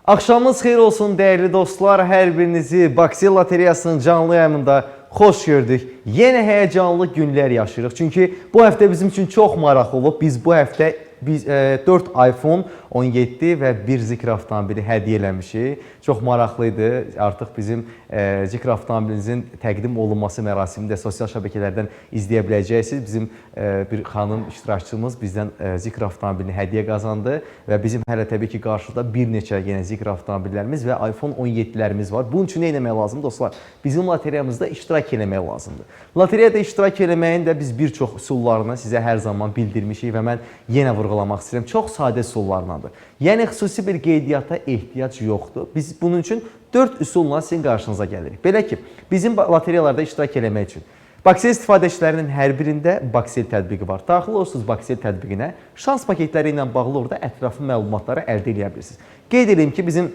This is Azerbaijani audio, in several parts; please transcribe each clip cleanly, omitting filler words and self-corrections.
Axşamınız xeyir olsun dəyərli dostlar. Hər birinizi Baksı Loteriyasının canlı yayımında xoş gördük. Yenə həyəcanlı günlər yaşayırıq. Çünki bu həftə bizim üçün çox maraqlı olub. Biz bu həftə 4 iPhone 17 və bir Zikr avtomobili hədiyyə eləmişik. Çox maraqlı idi. Artıq bizim Zikr avtomobilimizin təqdim olunması mərasimini də sosial şəbəkələrdən izləyə biləcəksiniz. Bizim bir xanım iştirakçımız bizdən Zikr avtomobilini hədiyyə qazandı və bizim hələ təbii ki qarşıda bir neçə yenə Zikr avtomobillərimiz və iPhone 17-lərimiz var. Bunun üçün nə etmək lazımdır dostlar? Bizim loteriyamızda iştirak eləmək lazımdır. Loteriyada iştirak eləməyin də biz bir çox üsullarını sizə hər zaman bildirmişik və mən yenə vurğulamaq istəyirəm. Çox sadə üsullarlandır. Yəni xüsusi bir qeydiyyata ehtiyac yoxdur. Biz bunun üçün 4 üsulla sizin qarşınıza gəlirik. Belə ki, bizim loteriyalarda iştirak eləmək üçün Bakcell istifadəçilərinin hər birində Bakcell tətbiqi var. Daxil olursunuz Bakcell tətbiqinə, şans paketləri ilə bağlı orada ətraflı məlumatları əldə edə bilirsiniz. Qeyd edeyim ki, bizim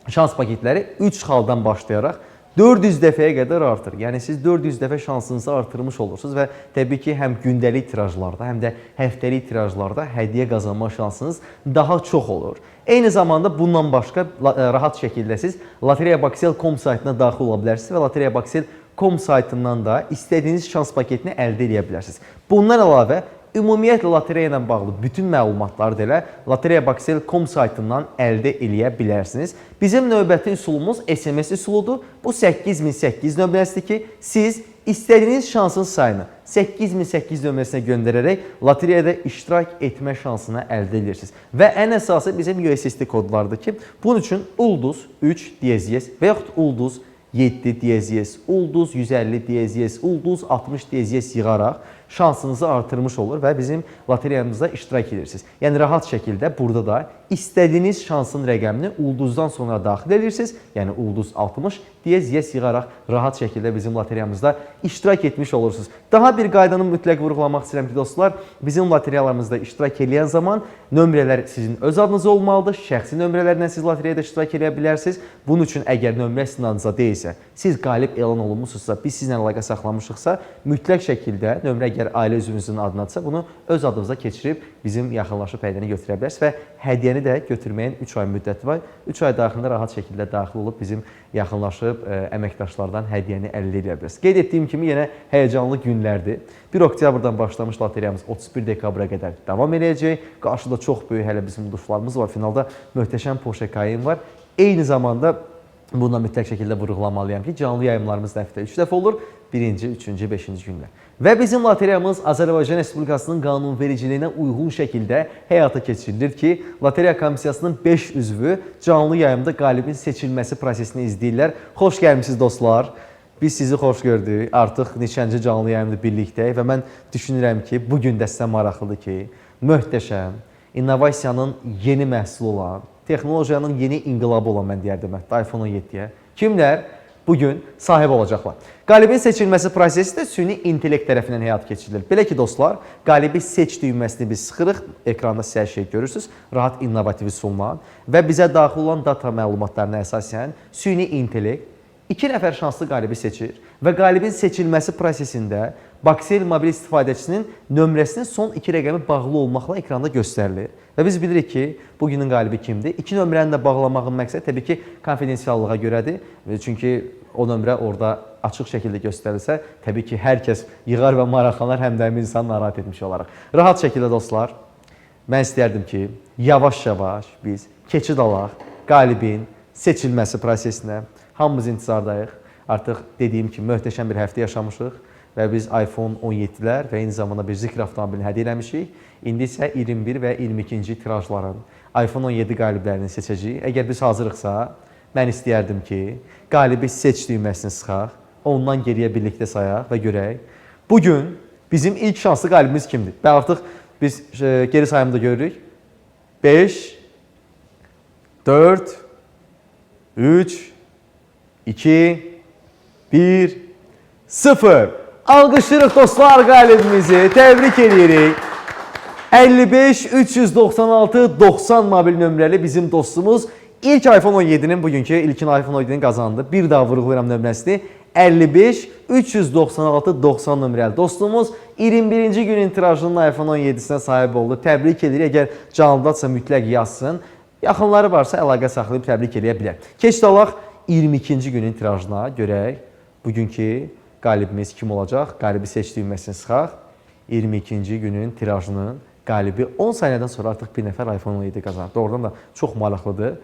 şans paketləri 3 xaldan başlayaraq 400 dəfəyə qədər artır. Yəni siz 400 dəfə şansınızı artırmış olursunuz və təbii ki, həm gündəlik tirajlarda, həm də həftəlik tirajlarda hədiyyə qazanma şansınız daha çox olur. Eyni zamanda bundan başqa rahat şəkildə siz loteriyabakcell.com saytına daxil ola bilərsiniz və loteriyabakcell.com saytından da istədiyiniz şans paketini əldə edə bilərsiniz. Bundan əlavə ümumiyyətlə lotereya ilə bağlı bütün məlumatları da elə loteriyabakcell.com saytından əldə eləyə bilərsiniz. Bizim növbəti üsulumuz SMS üsuludur. Bu 8008 nömrəsidir ki, siz istədiyiniz şansın sayını 8008 nömrəsinə göndərərək loteriyada iştirak etmə şansını əldə edirsiniz. Və ən əsası bizim USSD kodlardır ki, bunun üçün ulduz 3 diez və yaxud ulduz 7 diez, ulduz 150 diez, ulduz 60 diez yığaraq şansınızı artırmış olur və bizim loteriyamızda iştirak edirsiniz. Yəni rahat şəkildə burada da istədiyiniz şansın rəqəmini ulduzdan sonra daxil edirsiniz. Yəni ulduz 60 diez yığaraq rahat şəkildə bizim loteriyamızda iştirak etmiş olursunuz. Daha bir qaydanı mütləq vurğulamaq istəyirəm ki, dostlar, bizim loteriyalarımızda iştirak edən zaman nömrələr sizin öz adınıza olmalıdır. Şəxsi nömrələrlə siz loteriyada iştirak edə bilərsiniz. Bunun üçün əgər nömrə sizin adınıza deyilsə, siz qalib elan olunmusunuzsa, biz sizinlə əlaqə saxlamışıqsa, mütləq şəkildə nömrə əgər ailə üzvünüzün adınadırsa, bunu öz adınıza keçirib bizim yaxınlaşıb hədiyyəni götürə bilərsiniz və hədiyyəni də götürməyin 3 ay müddəti var. 3 ay daxilində rahat şəkildə daxil olub bizim yaxınlaşıb əməkdaşlardan hədiyyəni əldə edə bilərsiniz. Qeyd etdiyim kimi yenə həyəcanlı günlərdir. 1 oktyabrdan başlamış loteriyamız 31 dekabra qədər davam eləyəcək. Qarşıda çox böyük hələ bizim uduşlarımız var. Finalda möhtəşəm Porsche Cayenne var. Eyni zamanda bununla mütləq şəkildə vurğulamalıyam ki, canlı yayımlarımız həftə 3 dəfə olur. 1-ci, 3-cü, 5-ci günlər. Və bizim loteriyamız Azərbaycan Respublikasının qanunvericiliyinə uyğun şəkildə həyata keçirilir ki, Loteriya Komissiyasının 5 üzvü canlı yayımda qalibin seçilməsi prosesini izləyirlər. Xoş gəlmisiniz dostlar. Biz sizi xoş gördük. Artıq neçənci canlı yayımda birlikdəyik və mən düşünürəm ki, bu gün də sizə maraqlıdır ki, möhtəşəm, innovasiyanın yeni məhsulu olan, texnologiyanın yeni inqilabı olan mən deyərdim hətta iPhone 17-yə kimlər bugün sahib olacaqlar. Qalibin seçilməsi prosesi də süni intellekt tərəfindən həyata keçirilir. Belə ki dostlar, qalibi seç düyməsini biz sıxırıq, ekranda siz hər şeyi görürsünüz, rahat innovativ üsulla və bizə daxil olan data məlumatlarına əsasən süni intellekt 2 nəfər şanslı qalibi seçir və qalibin seçilməsi prosesində Bakcell mobil istifadəçisinin nömrəsinin son 2 rəqəmi bağlı olmaqla ekranda göstərilir. Və biz bilirik ki, bugünün qalibi kimdir. 2 nömrəni də bağlamağın məqsədi təbii ki, konfidensiallığa görədir. Çünki o nömrə orada açıq şəkildə göstərilsə, təbii ki, hər kəs yığar və maraqlanar, həm də həmin insanı narahat etmiş olaraq. Rahat şəkildə dostlar, mən istərdim ki, yavaş-yavaş biz keçid alaq qalibin seçilməsi prosesinə. Hamımız intizardayıq. Artıq dediyim kimi möhtəşəm bir həftə yaşamışıq və biz iPhone 17-lər və eyni zamanda bir Zikr avtomobilini hədiyyə eləmişik. İndi isə 21 və 22-ci tirajların iPhone 17 qaliblərini seçəcəyik. Əgər biz hazırıqsa, mən istəyərdim ki, qalibi seç düyməsini sıxaq, ondan geriyə birlikdə sayaq və görək. Bu gün bizim ilk şanslı qalibimiz kimdir? Və artıq biz geri sayımda görürük. 5, 4, 3, 2, 1, 0. Alqışlayırıq dostlar qalibimizi. Təbrik edirik. 55 396 90 mobil nömrəli bizim dostumuz ilk iPhone 17-nin bugünkü ilkin iPhone 17-ni qazandı. Bir daha vurğulayıram nömrəsini. 55 396 90 nömrəli dostumuz 21-ci günün tirajının iPhone 17-sinə sahib oldu. Təbrik edirik. Əgər canlıdadsa mütləq yazsın. Yaxınları varsa əlaqə saxlayıb təbrik eləyə bilər. Keçid alaq 22-ci günün tirajına görək. Bugünkü qalibimiz kim olacaq? Qalibi seç düyməsini sıxaq. 22-ci günün tirajının qalibi 10 saniyədən sonra artıq bir nəfər iPhone 17 qazanır. Doğrudan da çox maraqlıdır.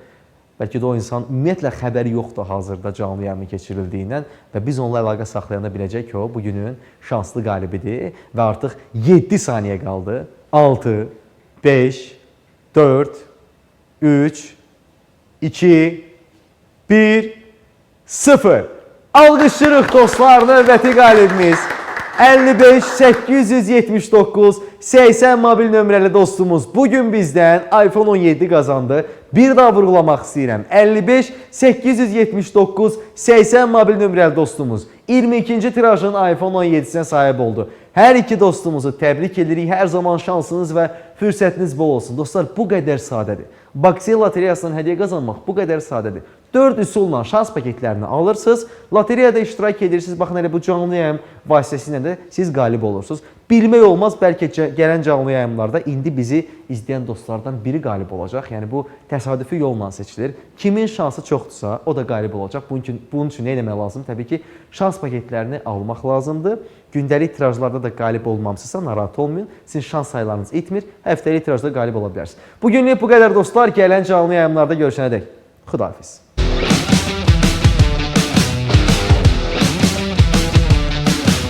Bəlkə də o insan ümumiyyətlə xəbəri yoxdur hazırda canlı yayımın keçirildiyindən və biz onunla əlaqə saxlayanda biləcək ki, o bu günün şanslı qalibidir və artıq 7 saniyə qaldı. 6, 5, 4, 3, 2, 1, 0. Alqışlıyırıq dostlar, növbəti qalibimiz 55 879 80 mobil nömrəli dostumuz bugün bizdən iPhone 17 qazandı. Bir daha vurğulamaq istəyirəm. 55 879 80 mobil nömrəli dostumuz 22-ci tirajın iPhone 17-sinə sahib oldu. Hər iki dostumuzu təbrik edirik. Hər zaman şansınız və fürsətiniz bol olsun. Dostlar, bu qədər sadədir. Baksı lotereyasından hədiyyə qazanmaq bu qədər sadədir. 4 üsulla şans paketlərini alırsınız, lotereyada iştirak edirsiniz. Baxın elə bu canlı yayım vasitəsilə də siz qalib olursunuz. Bilmək olmaz, bəlkə gələn canlı yayımlarda indi bizi izləyən dostlardan biri qalib olacaq. Yəni bu təsadüfi yolla seçilir. Kimin şansı çoxdursa, o da qalib olacaq. Bunun üçün nə etmək lazım? Təbii ki, şans paketlərini almaq lazımdır. Gündəlik tirajlarda da qalib olmamısınızsa narahat olmayın. Sizin şans sayılarınız itmir. Həftəlik tirajda qalib ola bilərsiniz. Bugünlük bu qədər dostlar. Gələn canlı yayımlarda görüşənədək. Xudahafiz.